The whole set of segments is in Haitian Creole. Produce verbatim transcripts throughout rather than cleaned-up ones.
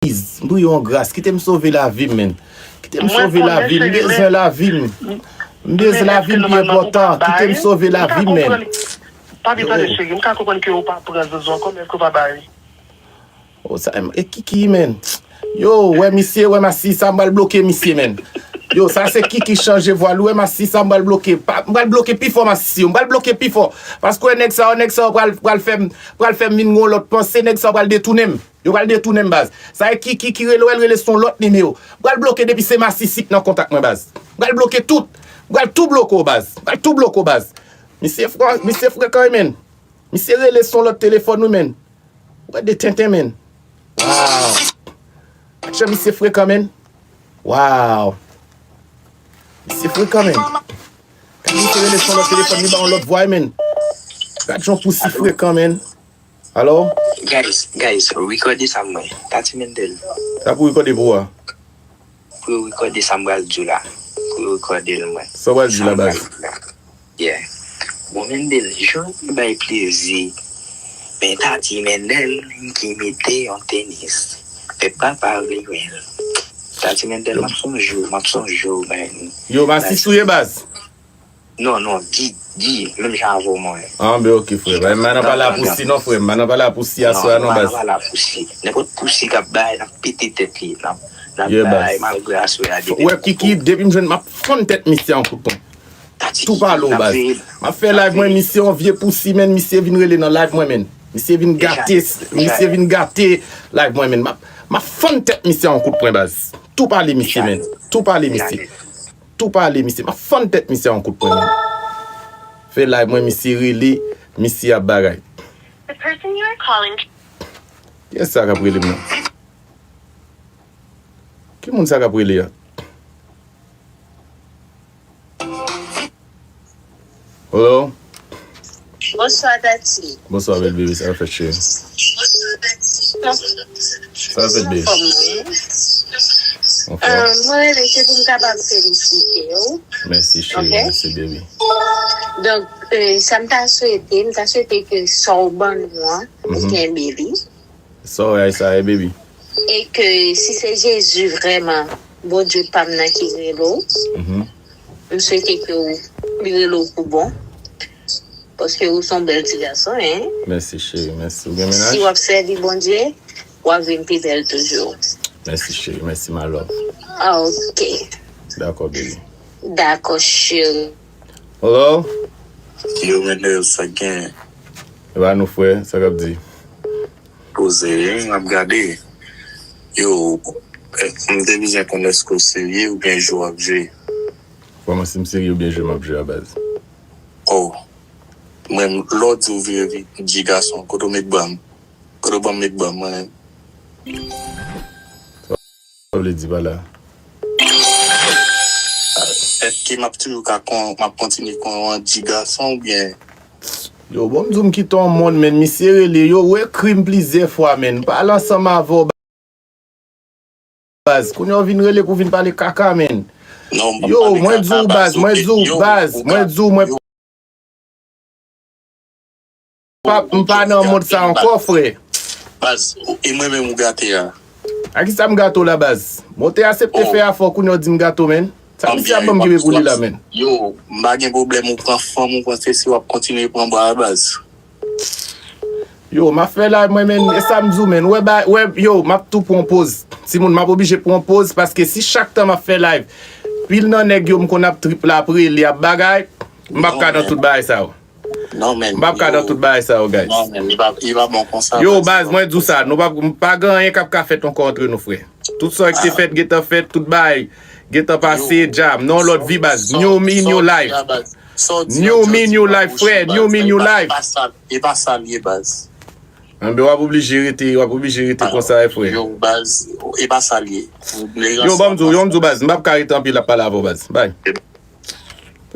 Please, m priye w an gras, kite m sove lavi m, menn. Kite m sove lavi m, m bezwen lavi m. M bezwen lavi m pi enpòtan, kite m sove lavi m, menn. Papi, tande cheri, m ka konprann ke ou pa pran Zozo ankò, men èske ou pa bay? Oh, sa, e Kiki, menn. Yo, wè misye, wè masi, sa m pral bloke misye, menn. Yo, sa se Kiki chanje vwa l, wè masi, sa m pral bloke. Pa, m pral bloke pi fò masi, m pral bloke pi fò. Paske wè nèg sa yo, nèg sa yo pral, pral fè m, pral fè m vin gon lòt panse, nèg sa yo pral detounen m. Yo pral detounen m, baz. Sa e Kiki ki rele w, l rele se yon lòt nimewo. M pral bloke depi se masisi k nan kontak mwen, baz. M pral bloke tout. M pral tou bloke w, baz. M pral tou bloke w, baz. Misye fre-, misye frekan, wi, menn. Misye rele se yon lòt telefòn, wi, menn. Wè de tenten, menn. Wow. Gad jan misye frekan, menn. Wow. Misye frekan, menn. Gad misye rele se yon lòt telefòn, li ba yon lòt vwa, wi, menn. Gad jan pousi frekan, menn. Alo? Guys, guys, recorde sa mwen. Tati Mendel. Sa pou recorde pou ou a? Pou yo recorde sa m pral di w la. Pou yo recorde l mwen. Sa w pral di la, baz? Yeah. Bon, Mendel, jan li bay plezi. Men Tati Mendel ki mete yon tenis. Pèp la pa vle wè l. Tati Mendel, m ap sonje w, m ap sonje w, men. Yo, m a sis ou ye, baz. Non, non, di, di, menm jan avè w mwen. Ah, ben ok, frè. M pa nan pale a pousi non, frè. M pa nan pale a pousi aswè a non, baz. M pa nan pale a pousi. Nenpòt pousi k ap bay, n ap pete tèt li. N ap, n ap bay, malgre aswè a depi. Ou wè Kiki, depi m jwenn, m ap fann tèt misye an kout pwen. Tou pale w, baz. M ap fè live mwen, misye yon vye pousi, menn, misye vin rele nan live mwen, menn. Misye vin gate, misye vin gate live mwen, menn. M ap, m ap fann tèt misye an kout pwen, baz. Tou pale misye, menn. Tou pale misye. Tou pale misye. M ap fann tèt misye a yon kout pwen, menn. Fè live mwen, misye rele, misye ap bagay. The person you are calling. Kiyès sa k ap rele m nan? Ki moun sa k ap rele a? Hello? Bonswa, Tati. Bonswa, bèl bebe, sa k ap fèt, cheri? Sa k ap fèt, bebe? Anfòm, wi. Anfòm. Ah, mwen rele se pou m kapab felisite w. Mèsi, cheri. Ok? Mèsi, bebe. Donk, eh, sa m ta swete, m ta swete ke sa w ban nou an, ou kenbe li. Sa w wè sa ye, bebe? E ke si se Jezi vrèman, Bondye pa m nan ki rele w, m swete ke w, li rele w pou bon. Paske ou se yon bèl ti gason, hein? Mèsi, cheri, mèsi. Ou gen mennaj? Si w ap sèvi Bondye, w ap vin pi bèl toujou. Mèsi, cheri, mèsi, my love. Ah, ok. Dakò, bebe. Dakò, cheri. Hello? Yo, Mendel, sa k gen? E pa nou, frè, sa k ap di? Poze, wi, m ap gade. Yo, eh, m te bezwen konn èske w serye oubyen jwe w ap jwe. Kòman si m serye oubyen jwe m ap jwe a, baz? Oh, mwen, lè w di w vire vi-, di gason, kote w met bra m? Kote w ban m met bra m, mwen menm? Sa w vle di pa la? Èske m ap toujou ka kon, m ap kontinye kon yon anti gason oubyen? Yo, bon, m di w m kite yon monn, menn, misye rele, yo, ou ekri m plizyè fwa, menn, m pale ansanm avè w, baz, kounye a w vin rele pou vin pale kaka, menn. Non, m p ap pale kaka, baz, mwen di w, baz, mwen di w, mwen pa, m pa nan mond sa ankò, frè. Baz, e mwen menm ou gate a? A kisa m gate w la, baz? Mwen te asepte fè afè w, kounye a w di m gate w, menn. Sa misye ap ban m kenbe pou li la, menn? Yo, m pa gen pwoblèm, ou pran fanm, ou pran sesi, w ap kontinye pran bwa a, baz. Yo, m ap fè live mwen, menn, e sa m di w, menn. Wè, ba, wè, yo, m ap tou pran yon poz. Timoun, m ap oblije pran yon poz, paske si chak tan m ap fè live, pil nan nèg yo m konn ap trip la, ap rele, ap bagay, m p ap ka nan tout bagay sa yo. Non, menn. M p ap ka nan tout bagay sa yo, guys. Non, menn, li pa, li pa bon konsa, baz. Yo, baz, mwen di w sa, nou pa, pa gen anyen k ap ka fèt ankò antre nou, frè. Tout sa ki te fèt, gentan fèt, tout bagay, gentan pase, dja, m nan yon lòt vi, baz. New me, new life. New me, new life, frè. New me, new life. E pa sa l ye, baz. Anben, w ap oblije rete, w ap oblije rete konsa, wi, frè. Yo, baz, e pa sa l ye. Yo, ban m di w, yo, m di w, baz, m p ap ka rete anpil ap pale avè w, baz. Bay.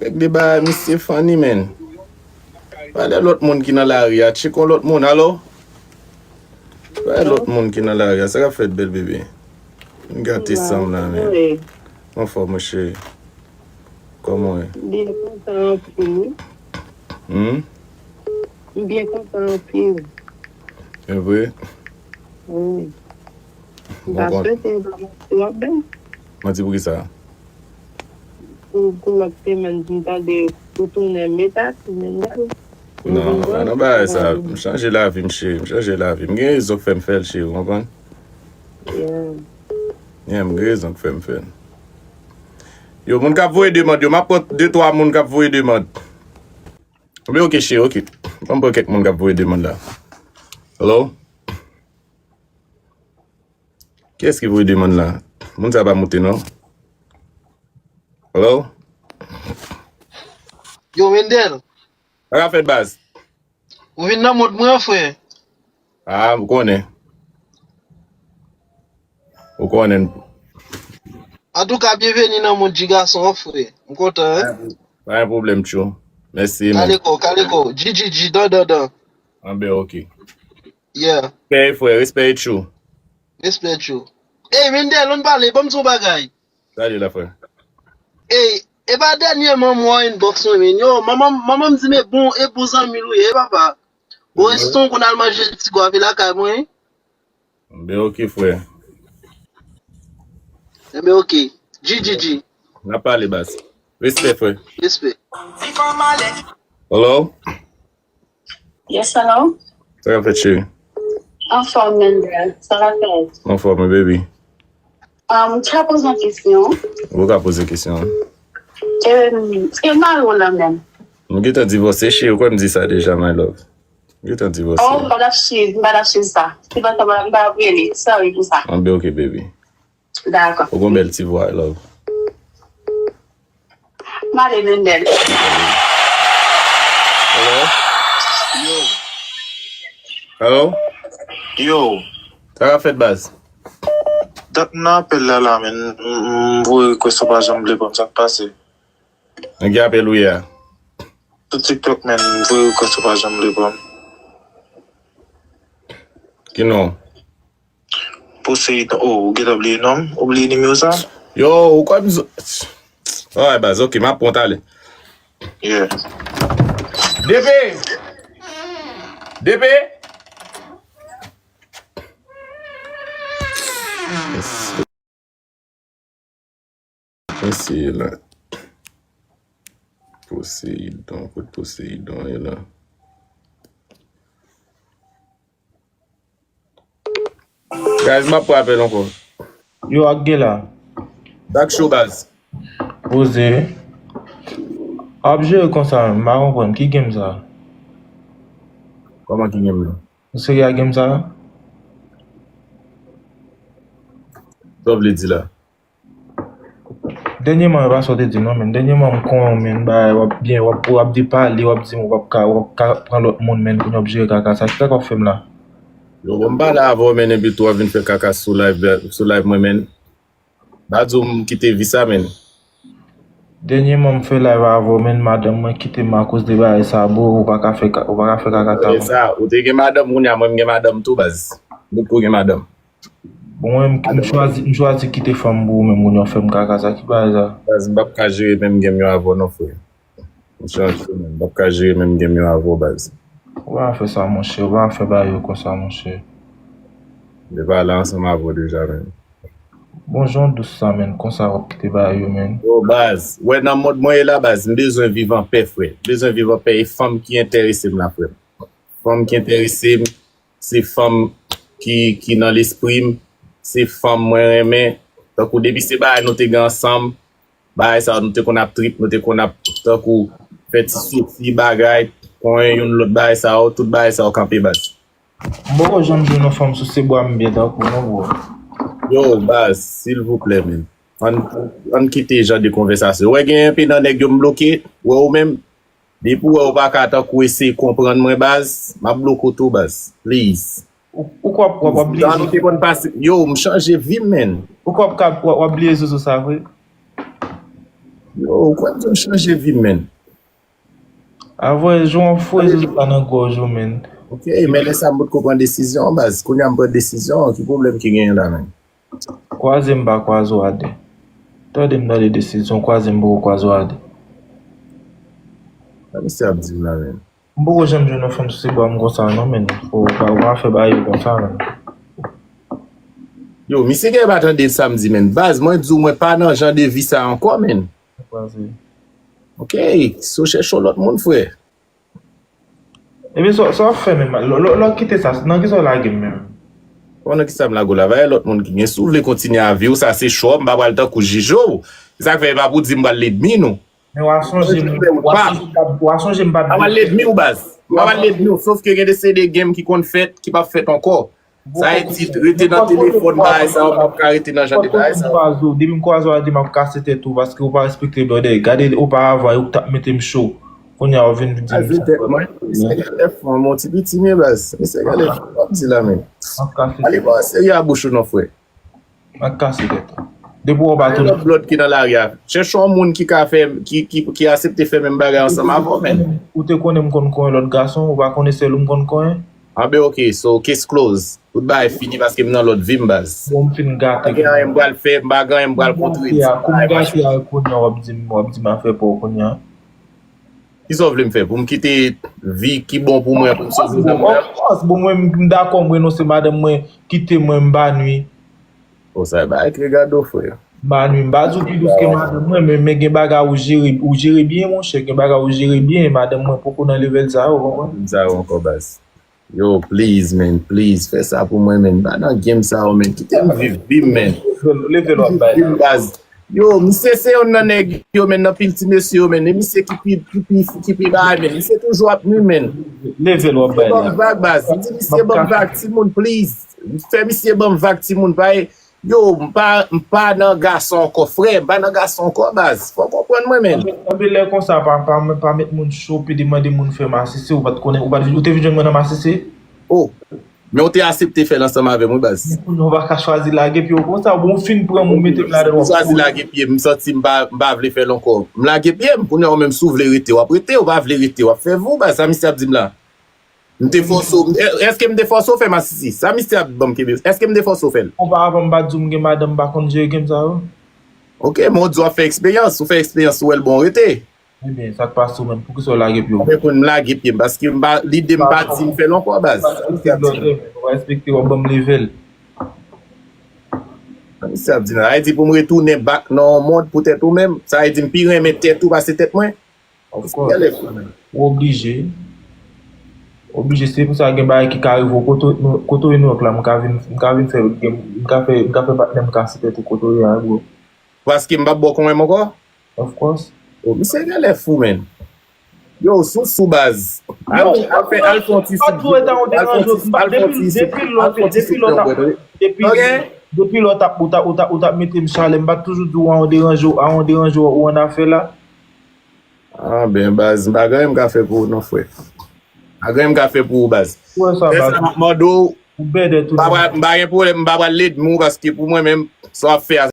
Regle bagay, misye funny, menn. Pale lòt moun ki nan lari a, tcheke yon lòt moun, alo? Pale lòt moun ki nan lari a, sa k ap fèt, bèl bebe? M gate san m la, menn. Anfòm, mon cheri. Kòman w ye? M byen kontan anpil, wi. Hmm? M byen kontan anpil. E vre? Wi. M ta swete, m ta panse w ap bèl. Manti pou ki sa? Pou, pou lòt semèn, m tande ou tounen Meta, Mendel. Non, pa nan bagay sa. M chanje lavi m, cheri. M chanje lavi m. M gen rezon k fè m fè l, cheri, ou konprann? Yeah. Yeah, m gen rezon k fè m fè l. Yo, moun k ap voye demann yo, m ap pran de twa moun k ap voye demann. Men ok, cheri, ok. Ban m pran kèk moun k ap voye demann la. Hello? Kiyès ki voye demann la? Moun sa pa moute, non. Hello? Yo, Mendel. Sa k ap fèt, baz? Ou vin nan mond mwen, frè. Ah, ou konnen. Ou konnen. Antouka, byenveni nan mond Jigason an, frè. M kontan, en. Pa gen pwoblèm, tchou. Mèsi, man. Kale kò, kale kò. G G G, dan, dan, dan. Anben, ok. Yeah. Respè, frè, respè, tchou. Respè, tchou. Ey, Mendel, ann pale, ban m di w bagay. Sa li la, frè? Ey, e pa dènyèman m wè inbox mwen, men yo, manman, manman m di, men bon, e bon zanmi l ou ye, e papa. Bon, eston konn al manje ti gwav lakay mwen. Enben, ok, frè. Enben, ok. G G G. N ap pale, baz. Respè, frè. Respè. Hello? Yes, hello? Sa k ap fèt, cheri? Anfòm, Mendel. Sa k ap fèt? Anfòm, wi, baby. Um, m ka poze yon kesyon? Ou ka poze kesyon an. Um, e mari w lan menm? M gentan divòse, cheri, ou kwè m di sa deja, my love. M gentan divòse. Oh, m pa t ap swiv, m pa t ap swiv sa. Se pa sa, m pa, m pa ap rele. Sorry pou sa. Anben, ok, baby. Dakò. Ou gon bèl ti vwa, love. M ale Mendel. Hello? Yo. Hello? Yo. Sa k ap fèt, baz? Dat m nan apèl la, la, men m, m, m voye request ou pa janm vle ban m, sa k pase? Nan ki apèl ou ye a? Sou TikTok, men m voye request ou pa janm vle ban m. Ki non? Poseidon. Oh, ou gentan bliye non m? Ou bliye nimewo sa? Yo, ou kwè m zo-, alright, baz, ok, m ap pran w talè. Yeah. D P! D P! Mesye la. Poseidon, kot Poseidon ye la? Guys, m ap pran apèl ankò. Yo, ak gen la. Dak show, baz. Poze. Ap jere konsa, m pa konprann. Ki game sa? Kòman ki game la? Ou serye ak game sa? Sa w vle di la? Dènyèman, e pa sa w te di non, men. Dènyèman, m konnen w, men, bagay, w ap byen, w ap, w ap depale, w ap di m w ap ka, w ap ka pran lòt moun, men, pou n ap jere kaka sa. Kisa k w ap fè m la? Yo, bon, m pale avè w, men, epi tou w ap vin fè kaka sou live, sou live mwen, men. M pa di w m kite vi sa, men. Dènyèman, m fè live avè w, men, madanm mwen kite m akoz de bagay sa, bro, ou pa ka fè ka-, ou pa ka fè kaka sa, bro. Sa, ou te gen madanm, kounye a, mwen, m gen madanm tou, baz. Bout kou gen madanm. Bon, mwen, m, m chwazi, m chwazi kite fanm pou ou menm, moun yo fè m kaka sa, ki bagay sa? Baz, m p ap ka jere menm game yo avè w non, frè. M chanje, men m p ap ka jere menm game yo avè w, baz. Ou pa fè sa, monchè, ou pa fè bagay yo konsa, monchè. M te pale ansanm avè w deja, men. Bon, jan w dous sa, men, konsa w ap kite bagay yo, men. Yo, baz, wè nan mond mwen ye la, baz, m bezwen viv anpè, frè. M bezwen viv anpè, e fanm ki enterese m la, frè. Fanm ki enterese m, se fanm ki, ki nan lespri m, se fanm mwen renmen. Tankou depi se bagay nou te gen ansanm, bagay sa yo, nou te konn ap trip, nou te konn ap tankou fè ti soti, bagay, konyen youn lòt, bagay sa yo, tout bagay sa yo kanpe, baz. M poko janm jwenn yon fanm sou se bwa m byen tankou non, bro. Yo, baz, silvouplè, men. Ann, ann kite jan de konvèsasyon. Ou wè gen enpe nan nèg yo m bloke, wè ou menm, depi w wè ou pa ka tankou eseye konprann mwen, baz, m ap bloke w tou, baz. Please. Ou, ou kwè w ap, w ap bliye Jan nou te konn pase, yo, m chanje vi m, men. Ou kwè w ap ka, w ap, w ap bliye zozo sa vre? Yo, ou kwè m di m chanje vi m, men. Avwe, jan w ap foure zozo sa nan gòj ou, men. Ok, men lè sa m potko pran desizyon an, baz. Kounye a m pran desizyon an, ki pwoblèm ki genyen la, men? Kwaze m pa kwaze w a de. Tande m tande desizyon, kwaze m poko kwaze w a de. Sa misye ap di m la, men? M poko janm jwenn yon fanm sou se bwa m konsa non, men. Ou pa, ou pa fè bagay yo konsa, men. Yo, misye gen pa tande sa m di, menn. Baz, mwen di w, mwen pa nan jan de vi sa ankò, menn. Ok, so chèche yon lòt moun, frè. Ebyen, sa, sa w ap fè menm? Lò, lò, lò w kite sa, nan ki sa w lage m menm? Bon, nan ki sa m lage w la? Va yon lòt moun ki gen. Si w vle kontinye a vi w, sa se chwa w, m pa pral tankou jije w. Se sa k fè e pa pou di m pral lènmi nou. Men w a sonje m, w a sonje m pa t, w a sonje m pa t. M pa pral lènmi w, baz. M pa pral lènmi w, sof ke gen de se de game ki konn fèt, ki p ap fèt ankò. Sa e di, rete nan telefòn, bagay sa yo, m p ap ka rete nan jan de bagay sa yo. Depi m kwaze w, a di m ap kase tèt ou paske ou pa respekte blòdè. Gade oparavan, ou t ap mete m cho. Kounye a, ou vin di m sa. Kase tèt mwen. Se gade fò, mon ti piti, men baz. Men se gade fò, w ap di la, men. M ap kase tèt. Ale, bon, serye a bouch ou non, frè. M ap kase tèt ou. Depi w pa tounen. Lòt, lòt ki nan lari a. Chèche yon moun ki ka fè, ki, ki, ki aksepte fè menm bagay ansanm avè w, men. Ou te konnen m konn konyen lòt gason, ou pa konnen sèl ou m konn konyen? Ah ben, ok, so, case close. Tout bagay fini paske m nan lòt vi m, baz. Bon, m fin gate. Pa gen anyen m pral fè, m pa gen anyen m pral kontre. Kou m gate a, kounye a w ap di m, w ap di m afè pa w kounye a. Kisa w vle m fè? Pou m kite vi ki bon pou mwen, pou m sove nanm mwen? Of course, bon, mwen, m dakò, m renonse madanm mwen, kite mwen, m pa nwi. Bon, sa e bagay ki regade w, frè. M pa nwi, m pa di w pi dous ke madanm mwen, men, men gen bagay ou jere, ou jere byen, monchè, gen bagay ou jere byen, madanm mwen poko nan level sa yo, ou konprann? Sa yo ankò, baz. Yo, please, man, please, fè sa pou mwen, man. M pa nan game sa yo, man. Kite m viv vi m, man. Leve l w ap bay la. Viv vi m, baz. Yo, misye se yonn nan nèg yo, man, nan pil ti mesye yo, man. E misye ki pi, ki pi, ki pi bagay, man. Misye toujou ap nwi, man. Leve l w ap bay la. Ban m vag, baz. M di misye ban m vag, timoun, please. Fè misye ban m vag, timoun. Pa e, Yo, m pa, m pa nan gason ankò, frè. M pa nan gason ankò, baz. Fò w konprann mwen, menn. Anben, anben, lè konsa, pa, pa, pa met moun cho, pede mande moun fè masisi, ou pa t konnen, ou pa t vin, ou te vin jwenn mwen nan masisi? Oh, men w te aksepte fè l ansanm avè m, wi, baz. Men kounye a w pa ka chwazi lage pye w konsa, bon, w fin pran m, ou mete m ladan l, w ap kouri. Chwazi lage pye m, m santi m pa, m pa vle fè l ankò. M lage pye m, kounye a w menm si w vle rete, w ap rete, w pa vle rete, w ap fè vi w, baz. Sa misye ap di m la? M te fòse w, èske m te fòse w fè masisi? Sa misye ap ban m kenbe. Èske m te fòse w fè l? Oparavan m pa t di w m gen madanm, m pa konn jere game sa yo. Ok, men w di w ap fè eksperyans. Ou fè eksperyans, ou wè l bon, rete. Ebyen, sa k pase w menm? Poukisa w lage pye w? Mwen konn m lage pye m, paske m pa, lide m pa di m fè l ankò, baz. Ou pa respekte blòdè, men. Ou pa respekte, w ap ban m level. Sa misye ap di nan, sa vle di pou m retounen back nan yon mond pou tèt ou menm? Sa vle di m pi renmen tèt ou pase tèt mwen? Of course. Ou oblije. Oblije, se pou sa gen bagay ki ka rive w kote w, kote w ye Nouyòk la, m ka vin, m ka vin fè, m ka fè, m ka fè patnè m kase tèt ou kote w ye a, bro. Paske m p ap ba w konyen m ankò? Of course. Oh, misye genlè fou, menn. Yo, sou, sou baz. Al, al fè, al fè yon ti sou, al fè yon ti sou, al fè yon ti sou, al fè yon ti sou. Depi, depi lè w t ap, ou t ap, ou t ap, ou t ap mete m chalè, m pa t toujou di w a yon deranje, a yon deranje w annafè la. Ah, ben, baz, m pa gen anyen m ka fè pou ou non, frè. M pa gen anyen m ka fè pou ou, baz. Fè sa m ap mande w. M pa pral, m pa gen pwoblèm, m pa pral lènmi w, paske pou mwen menm, sa w ap fè a,